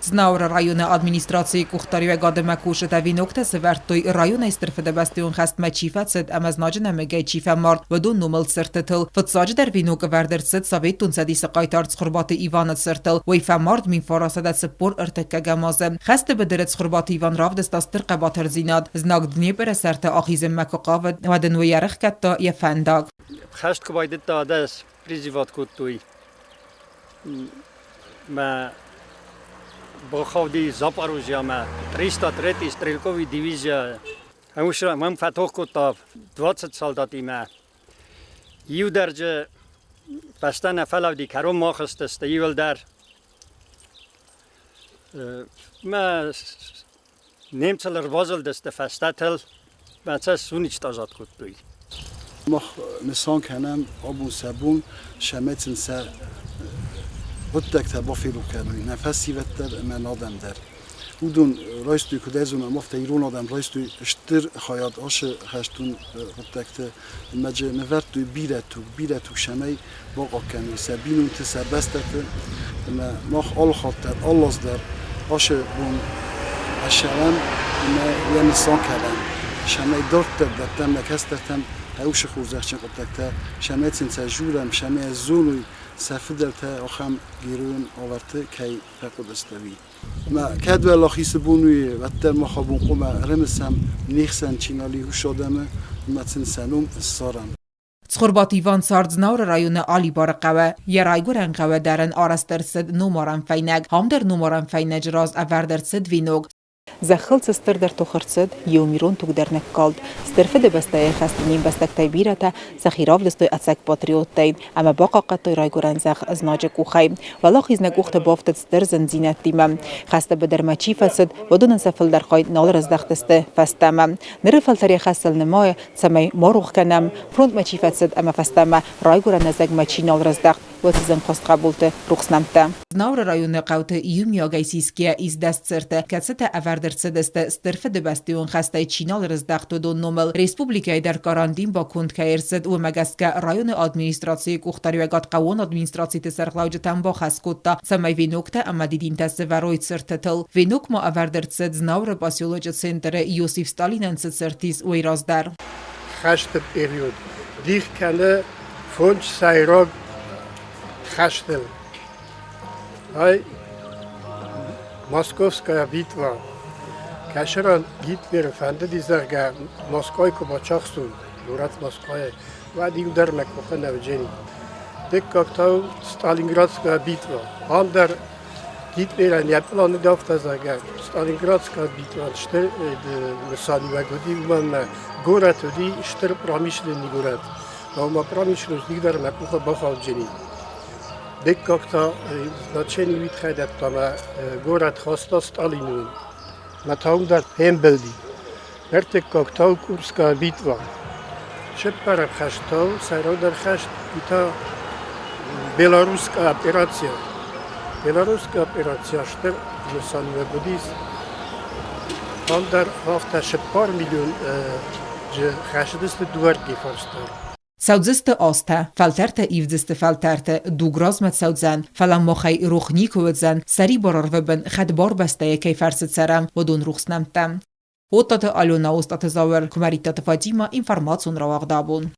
Знауыры районы администрацийы къухдариуӕгадимӕ кусджытӕ веноктӕ сӕвӕрдтой, районӕй Стыр Фыдыбӕстӕйон хӕстмӕ чи фӕцыд ӕмӕ знаджы нӕмыгӕй чи фӕмард, уыдон номыл цыртытыл. Фыццаджыдӕр венок ӕвӕрд ӕрцыд Советон Цӕдисы хъайтар Цхуырбаты Иваны цыртыл. Уый фӕмард 1940 ӕртыккӕгӕм азы. Хӕсты быдыры Цхуырбаты Иван равдыста стыр хъӕбатырдзинад. Знаг Днепры сӕрты ахизынмӕ куы хъавыд, уӕд ын уый ӕрӕхгӕдта йӕ фӕндаг. Хӕст куы байдыдта, ӕдас призыват кодтой. Мӕ бахауди Запорожьемӕ 303 стрелковый дивизия. Мӕм фӕтох кодта 20 солдатимӕ. Иу дӕр дзы фӕстӕ нӕ фӕлӕуди, кӕронмӕ ахызтысты иуылдӕр. Мӕ немцыл ӕрбазылдысты фӕстӕтыл, мӕ цӕст уничтожат кодтой. Мах нысан кӕнӕм абон сӕ бон, цӕмӕй сын сӕ хъуыддӕгтӕ баферох кӕной нӕ фӕсивӕд дӕр ӕмӕ нӕ адӕм дӕр. Уыдон райстой, куыд ӕй зонӕм, афтӕ ирон адӕм райстой стыр хайад ацы хӕстон хъуыддӕгты ӕмӕ дзы нывӕрдтой бирӕ туг, бирӕ туг цӕмӕй бахъахъхъӕной сӕ бинонты, сӕ бӕстӕты. Ӕмӕ мах алы хатт дӕр, алы аз дӕр ацы бон ӕссарӕм ӕмӕ йӕ нысан кӕнӕм, цӕмӕй дарддӕр дӕттӕм нӕ кӕстӕртӕм хъӕусы хорзӕхджын хъуыддӕгтӕ, цӕмӕй сын сӕ дзурӕм, цӕмӕй зоной, сӕ фыдӕлтӕ ахӕм геройон уавӕрты кӕй фӕхъуыдысты, уый. Ӕмӕ кӕд уӕлахизы бон у, уӕддӕр мах абон хъуамӕ ӕрымысӕм, не хсӕн чи нал и, уыцы адӕмы ӕмӕ сын сӕ ном ссарӕм. Цхуырбаты Иван цард Знауыры районы Алибары хъӕуы. Йӕ райгуырӕн хъӕуы дӕр ын арӕзт ӕрцыд номарӕн фӕйнӕг. Ам дӕр номарӕн фӕйнӕджы раз ӕвӕрд ӕрцыд венок. Зӕххыл цы стырдӕр тох ӕрцыд, иу мирон туг дӕр ныккалд. Стыр Фыдыбӕстӕйы хӕсты не мбӕстӕгтӕй бирӕтӕ сӕхи равдыстой ӕцӕг патриоттӕй ӕмӕ бахъахъхъӕдтой райгуырӕн зӕхх знаджы къухӕй. Уӕлахиз нӕ къухты бафтыд стыр зындзинӕдтимӕ. Хӕсты быдырмӕ чи фӕцыд, уыдонӕн сӕ фылдӕр хай нал раздӕхтысты фӕстӕмӕ. Ныры фӕлтӕр йӕ хӕсыл нымайы, цӕмӕй ма рох кӕнӕм, фронтмӕ чи фӕцыд ӕмӕ фӕстӕмӕ райгуырӕн ӕзӕгмӕ чи нал раздӕхт, уыцы зынгхуыст хъӕбулты рухс нӕмттӕ. Знауыры районы хъӕуты иумиагӕй сисгӕ ис цырты, кӕцытӕ ӕвӕрд ӕрцыдысты Стыр Фыдыбӕстӕйон хӕстӕй чи нал рыздӕхт, уыдон номыл. Республикӕйы дӕр карантин баконд кӕй ӕрцыд, уымӕ гӕсгӕ районы администрацийы къухдариуӕгад хъӕууон администрациты сӕргълӕуджытӕн бахӕс кодта, цӕмӕй веноктӕ ӕмӕ дидинтӕ сӕвӕрой цыртытыл. Венок ма ӕвӕрд ӕрцыд Знауыры поселочы центры Иосиф Сталинӕн цы цырт ис, уый раздӕр. Хӕсты период дих кӕны фондз сӕйраг хӕстыл. Ай Московская битва. Кӕсыран Гитлеры фӕндыди, зӕгъгӕ, Москвайы куы бацахсон, горӕт Москвайы, уӕд иу дӕр мӕ къухы нӕ уыдзӕни. Дыккаг та у Сталинградская битва. Ам дӕр Гитлерӕн йӕ пъланы афтӕ, зӕгъгӕ, Сталинградская битва стыр нысаниуӕг уыди, уымӕн ӕмӕ горӕт уыди стыр промышленный горӕт. Ома промышленность дӕр мӕ къухы бахауджыни. Дыккаг та значение уый тыххӕй дӕтта ӕмӕ горӕт хаста Сталины мӕ та уым дӕр фембӕлди. Ӕртыккаг та у Курская битва. Цыппӕрӕм хӕст та у сӕйрагдӕр хӕст, уый та Белорусская операция. Белорусская операция стыр нысаниуӕг уыдис. Там дӕр афтӕ 4 миллион хӕцыдысты дыууӕрдыгӕй фарстӕ. Цӕудзысты азтӕ, фӕлтӕртӕ ивдзысты фӕлтӕрты, дуг размӕ цӕудзӕн, фӕлӕ махӕй рох никуы уыдзӕн, сӕрибар арвы бын хӕдбар бӕстӕйы кӕй фӕрцы цӕрӕм, уыдон рухс нӕмттӕ. Оттаты Алена, Остъаты Зауыр, Куымӕридтаты Фатимӕ, информацион рауагъд абон.